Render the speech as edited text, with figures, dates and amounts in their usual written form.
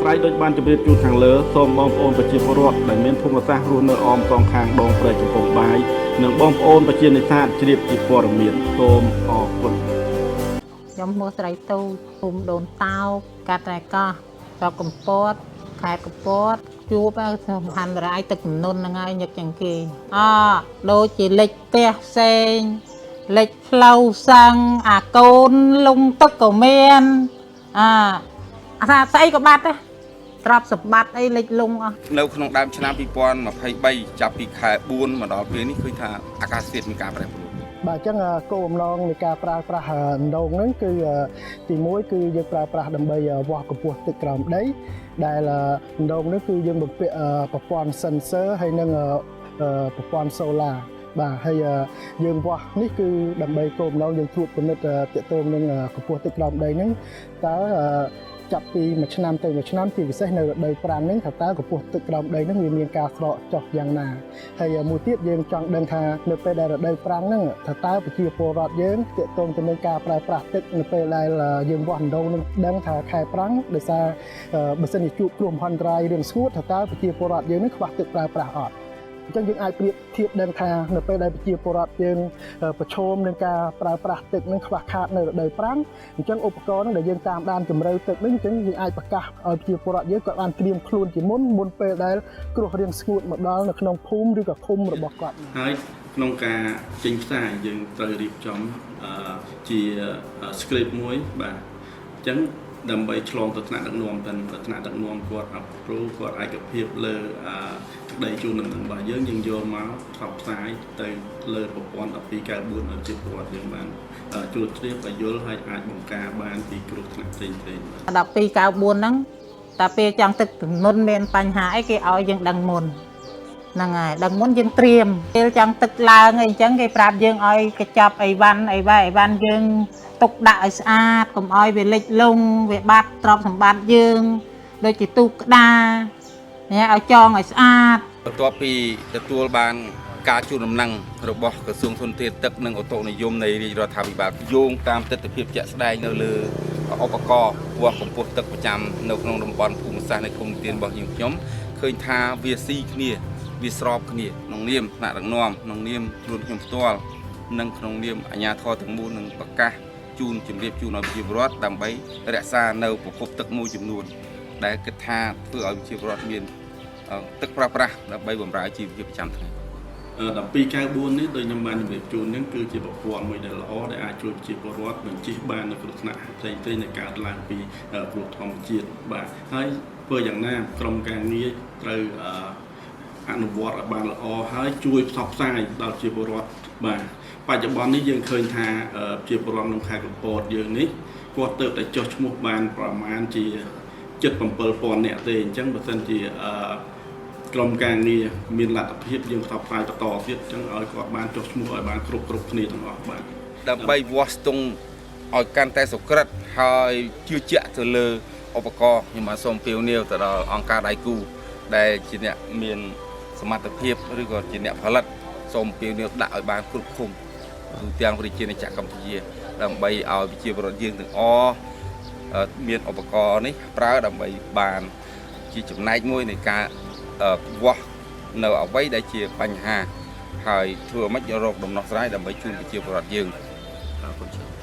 ស្រ័យដូចបានជម្រាបជូនខាងលើសូមបងប្អូនប្រជាពលរដ្ឋដែលមានភូមិសាស្ត្ររស់នៅអមសងខាងដងព្រែកកំពង់បាយនិងបងប្អូនប្រជានេសាទជ្រាបជាព័ត៌មានសូមអរគុណ ខ្ញុំឈ្មោះស្រីទូចភូមិដូនតោកកាត់ត្រែកោះស្រុកកំពតខេត្តកំពតជួបសំខាន់រាយទឹកជំនន់ហ្នឹងហើយញឹកជាងគេអដូចជាលិចផ្ទះផ្សេងលិចផ្លូវសឹងអាកូនលងទឹកក៏មានអាអាថាស្អីក៏បាត់ដែរទ្រព្យសម្បត្តិអីលិចលង់អស់ នៅក្នុងដើមឆ្នាំ2023ចាប់ពីខែ4មកដល់ពេលនេះឃើញថាអាកាសធាតុមានការប្រែប្រួល បាទអញ្ចឹងគោលបំណងនៃការប្រើប្រាស់អណ្ដូងហ្នឹងគឺទី1គឺយើងប្រើប្រាស់ដើម្បីវាស់កម្ពស់ទឹកក្រោមដីដែលអណ្ដូងហ្នឹងគឺយើងបំពាក់ប្រព័ន្ធ sensor ហើយនិងប្រព័ន្ធ solar បាទហើយយើងវាស់នេះគឺដើម្បីគោលបំណងយើងត្រួតពិនិត្យទាក់ទងនឹងកម្ពស់ទឹកក្រោមដីហ្នឹងតើចាប់ពីមួយឆ្នាំទៅមួយឆ្នាំជាពិសេសនៅរដូវប្រាំងហ្នឹងថាតើកម្ពស់ទឹកក្រោមដីហ្នឹងវាមានការស្រកចុះយ៉ាងណា ហើយមួយទៀតយើងចង់ដឹងថានៅពេលដែលរដូវប្រាំងហ្នឹងថាតើប្រជាពលរដ្ឋយើងទាក់ទងទៅនឹងការប្រើប្រាស់ទឹកនៅពេលដែលយើងវាស់អណ្ដូងនឹងដឹងថាខែប្រាំងដោយសារបើសិនជាជួបគ្រោះមហន្តរាយរឿងស្ងួតថាតើប្រជាពលរដ្ឋយើងនឹងខ្វះទឹកប្រើប្រាស់អត់អញ្ចឹងយើងអាចប្រៀបធៀបដឹងថានៅពេលដែលប្រជាពលរដ្ឋយើងប្រឈមនឹងការប្រើប្រាស់ទឹកនឹងខ្វះខាតនៅរដូវប្រាំងអញ្ចឹងឧបករណ៍ហ្នឹងដែលយើងតាមដានជម្រៅទឹកហ្នឹងអញ្ចឹងយើងអាចប្រកាសឲ្យប្រជាពលរដ្ឋយើងគាត់បានត្រៀមខ្លួនជាមុនមុនពេលដែលគ្រោះរាំងស្ងួតមកដល់នៅក្នុងភូមិឬក៏ឃុំរបស់គាត់ ហើយក្នុងការចេញផ្សាយយើងត្រូវរៀបចំអឺជា script មួយបាទអញ្ចឹងដើម្បីឆ្លងទៅថ្នាក់ដឹកនាំទៅថ្នាក់ដឹកនាំគាត់ approve គាត់ឯកភាពលើអឺក្តីជូនដំណឹងរបស់យើងយើងយកមកផ្សព្វផ្សាយទៅលើប្រព័ន្ធ1294ឲ្យជាពលរដ្ឋយើងបានជួបជ្រាបឲ្យយល់ហើយអាចបង្ការបានពីគ្រោះថ្នាក់ផ្សេងៗបាទ 1294ហ្នឹងតែពេលចង់ទឹកជំនន់មានបញ្ហាអីគេឲ្យយើងដឹងមុនហ្នឹងហើយដឹងមុនយើងត្រៀមពេលចង់ទឹកឡើងអីអញ្ចឹងគេប្រាប់យើងឲ្យកញ្ចប់អីវ៉ាន់អីវ៉ាអីវ៉ាន់យើងទុកដាក់ឲ្យស្អាតកុំឲ្យវាលិចលង់វាបាត់ទ្រព្យសម្បត្តិយើងដូចជាទូកក្តារនេះឲ្យចងឲ្យស្អាត បន្ទាប់ពីទទួលបានការជូនដំណឹងរបស់ក្រសួងធនធានទឹកនិងអូតូនិយមនៃរាជរដ្ឋាភិបាលយោងតាមទស្សនវិជ្ជាជាក់ស្ដែងនៅលើឧបករណ៍វាស់កម្ពស់ទឹកប្រចាំនៅក្នុងតំបន់ភូមិសាស្ត្រនៃឃុំទានរបស់យើងខ្ញុំឃើញថាវាស៊ីគ្នាវាស្របគ្នាក្នុងនាមថ្នាក់ដឹកនាំក្នុងនាមខ្លួនខ្ញុំផ្ទាល់និងក្នុងនាមអាជ្ញាធរទាំងមូលនឹងប្រកាសជូនជម្រាបជូនឲ្យប្រជាពលរដ្ឋដើម្បីរក្សានៅប្រភពទឹកមួយចំនួនដែលគិតថាធ្វើឲ្យប្រជាពលរដ្ឋមាន ទឹកប្រើប្រាស់ដើម្បីបម្រើជីវភាពប្រចាំថ្ងៃ 1294នេះដូចខ្ញុំបានជម្រាបជូនហ្នឹងគឺជាប្រព័ន្ធមួយដែលល្អដែលអាចជួយប្រជាពលរដ្ឋបញ្ជៀសបាននៅគ្រោះថ្នាក់ផ្សេងៗដែលកើតឡើងពីគ្រោះធម្មជាតិបាទហើយធ្វើយ៉ាងណាក្រុមការងារត្រូវអនុវត្តឲ្យបានល្អហើយជួយផ្សព្វផ្សាយដល់ប្រជាពលរដ្ឋបាទបច្ចុប្បន្ននេះយើងឃើញថាប្រជាពលរដ្ឋក្នុងខេត្តកំពតយើងនេះគាត់ទៅតែចុះឈ្មោះបានប្រមាណជា77,000នាក់ទេអញ្ចឹងបើសិនជាអឺ ក្រុមការងារមានលទ្ធភាពយើងផ្សព្វផ្សាយបន្តទៀតអញ្ចឹងឲ្យគាត់បានចុះឈ្មោះឲ្យបានគ្រប់គ្រប់គ្នាទាំងអស់បាទ ដើម្បីវាស់ស្ទង់ឲ្យកាន់តែសុក្រិតហើយជឿជាក់ទៅលើឧបករណ៍ខ្ញុំបាទសូមពៀវនាវទៅដល់អង្គការដៃគូដែលជាអ្នកមានសមត្ថភាពឬក៏ជាអ្នកផលិតសូមពៀវនាវដាក់ឲ្យបានគ្រប់ឃុំទូទាំងប្រជាណាចក្រកម្ពុជាដើម្បីឲ្យប្រជាពលរដ្ឋយើងទាំងអស់មានឧបករណ៍នេះប្រើដើម្បីបានជាចំណែកមួយនៃការវាស់នៅអ្វីដែលជាបញ្ហាហើយធ្វើម៉េចរកដំណោះស្រាយដើម្បីជូនប្រជាពលរដ្ឋយើងអរគុណច្រើន។